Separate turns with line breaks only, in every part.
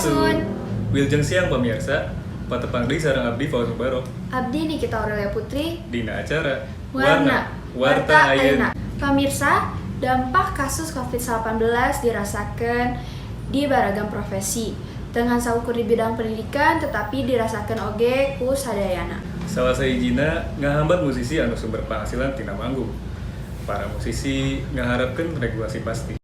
Sampurasun.
Wilujeng siang pemirsa, patepang deui sareng abdi Fauz Mubarok.
Abdi Nikita Aurelia Putri.
Dina acara
Warna,
Warta Ayeuna.
Pamirsa, dampak kasus COVID-19 dirasakan di baragam profesi. Dengan saukur di bidang pendidikan, tetapi dirasakan oge ku sadayana.
Salah sahijina ngahambat musisi anu sumber penghasilan tina manggung. Para musisi ngaharapkeun regulasi pasti.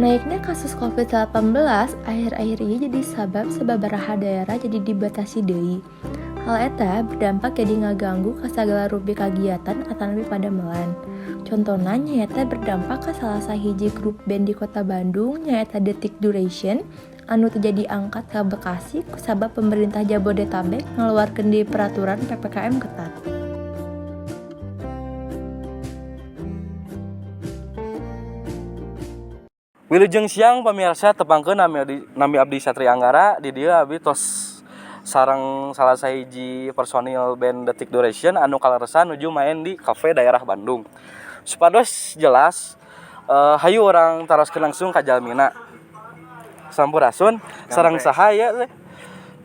Naiknya kasus COVID-19 akhir-akhir ini jadi sabab sababaraha daerah jadi dibatasi deui. Hal eta berdampak jadi ngaganggu ka sagala rupi kagiatan atanapi padamelan. Contona nyaeta berdampak ka salah sahiji grup band di kota Bandung, nyaeta Detik Duration, anu teu jadi angkat ka Bekasi kusabab pemerintah Jabodetabek ngaluarkeun deui peraturan PPKM ketat.
Wilujeng siang pemirsa, tepangkeun nami abdi Satria Anggara. Di dieu abdi tos sareng salah sahiji personil band Detik Duration anu kaleresan nuju main di kafe daerah Bandung. Supados jelas, hayu urang taroskeun langsung ka jalmina. Sampurasun, sareng saha ya teh?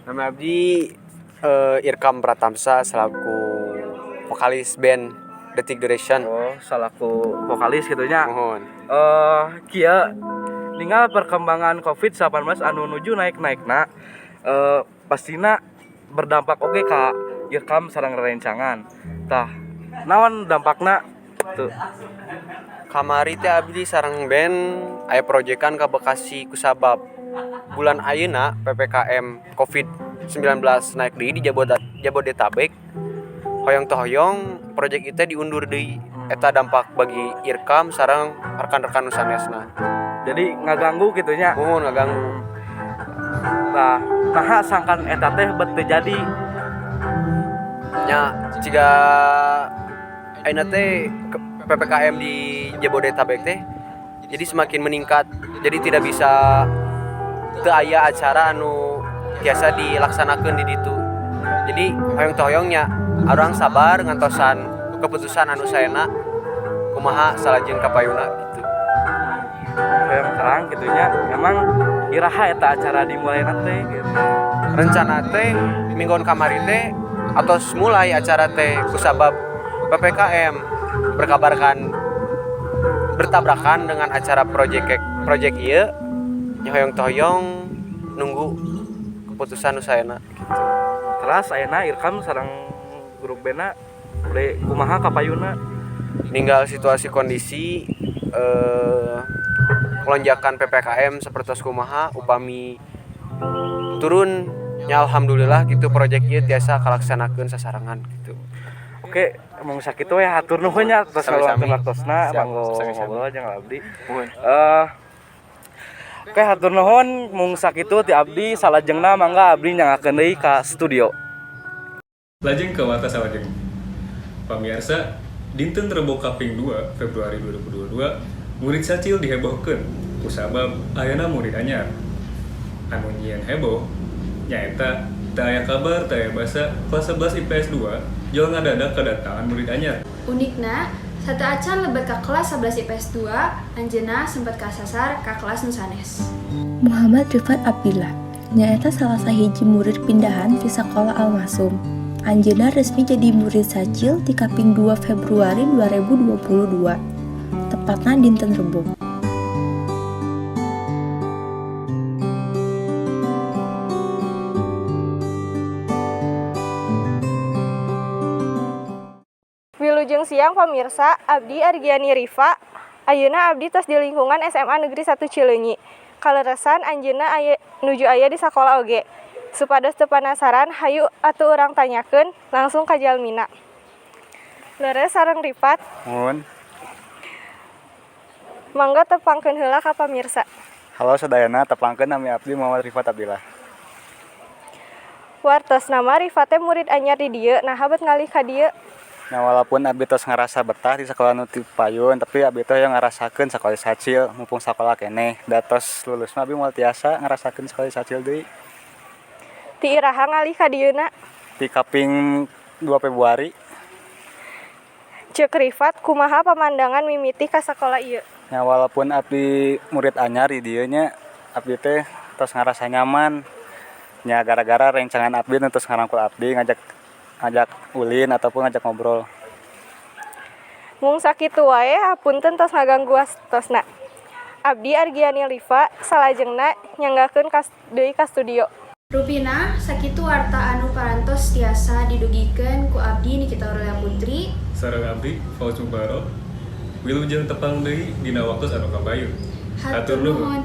Nama abdi Irkam Pratamsa selaku vokalis band Detik Duration.
Oh, salaku vokalis gitu nya.
Mohon.
Kieu ninggal perkembangan COVID-19 anu nuju naik-naikna, pastina berdampak oge ka Irkam sareng rerencangan. Tah, naon dampakna tuh?
Kamari teh abdi sareng band aya proyekan ka Bekasi kusabab bulan ayeuna PPKM COVID-19 naik deui di Jabodetabek. Hoyong teh hoyong proyek itu diundur deui. Eta dampak bagi Irkam sareng rekan-rekan nu sanesna.
Jadi ngaganggu gitu nya.
Mohon, ngaganggu.
Nah, naha sangkan eta teh bet teu jadi?
Nya jika ayeuna teh PPKM di Jabodetabek teh jadi semakin meningkat, jadi tidak bisa, teu aya acara anu biasa dilaksanakeun di ditu. Jadi hoyong teh hoyongnya urang sabar ngantosan keputusan anu saena kumaha salajeng kapayuna gitu.
Hoyong terang gitu nya. Emang iraha eta acara dimulai teh gitu?
Rencana teh mingguan kamari teh atos mulai acara teh, kusabab PPKM berkabarkan bertabrakan dengan acara project project ieu nya, hoyong teh hoyong nunggu keputusan nu saena gitu.
Terus ayeuna Irkam sareng grup bandna bade kumaha kapayuna?
Ninggal situasi kondisi lonjakan PPKM seperti kumaha, upami turun ya alhamdulillah gitu, proyek ieu tiasa kalaksanakeun sasarengan gitu.
Oke, mung sakitu ya, hatur nuhun nya atas
Sami-sami.
ngaluangkeun waktosna.
Siap,
manggo
sami-sami.
Ngobrol jeung abdi.
Nuhun.
Oke, hatur nuhun, mung sakitu ti abdi. Salajengna mangga abdi nyanggakeun deui ka studio.
Lajeng ke warta salajeng. Pamirsa, dinten Rebo kaping 2 Februari 2022, murid Sacil dihebohkeun kusabab ayana murid anyar. Anu nyieun heboh nyaeta teu aya kabar teu aya basa kelas 11 IPS 2 jol ngadadak kedatangan murid anyar.
Unikna, sateuacan lebet ka kelas 11 IPS 2, anjeunna sempat kasasar ka kelas nu sanes.
Muhammad Rifat Abdillah nyaeta salah sahiji murid pindahan di sekolah Almasum. Anjeunna resmi jadi murid Sacil di kaping 2 Februari 2022. Tepatna dinten Rebo.
Wilujeng siang pemirsa, abdi Argiani Rifa. Ayeuna abdi tos di lingkungan SMA Negeri 1 Cileunyi. Kaleresan anjeunna aya nuju aya di sakola oge. Supados teu panasaran, hayu atuh urang tanyakeun langsung ka jalmina. Leres sareng Rifat?
Muhun.
Mangga tepangkeun heula ka pamirsa.
Halo sadayana, tepangkeun nami abdi Muhammad Rifat Abdillah.
Wartos nama Rifat teh murid anyar di dieu, naha bet ngalih ka dieu?
Nah, walaupun abdi tos ngarasa betah di sekolah nu ti payun, tapi abdi teh yang ngarasakeun sekolah Sacil mumpung sakola keneh. Da tos lulus mah abdi moal tiasa ngarasakeun sekolah Sacil deui.
Ti iraha ngalih ka dieuna?
Di kaping 2 Februari.
Ceuk Rifat, kumaha pamandangan mimiti ka sakola ieu?
Ya, walaupun abdi murid anyar di dieu nya, abdi teh tos ngarasa nyaman. Nya, gara-gara rencangan abdi nu tos ngarangkul abdi, ngajak ngajak ulin ataupun ngajak ngobrol.
Mung sakitu wae, hapunten tos ngaganggu waktosna. Abdi Argiani Liva, salajengna nyanggakeun ka deui ka studio.
Rupina sakitu warta anu parantos tiasa didugikeun ku abdi, Nikita Aurelia Putri.
Sareng abdi, Fauz Mubarok. Wilujeng tepang deui dina waktu anu kabayun.
Hatur nuhun.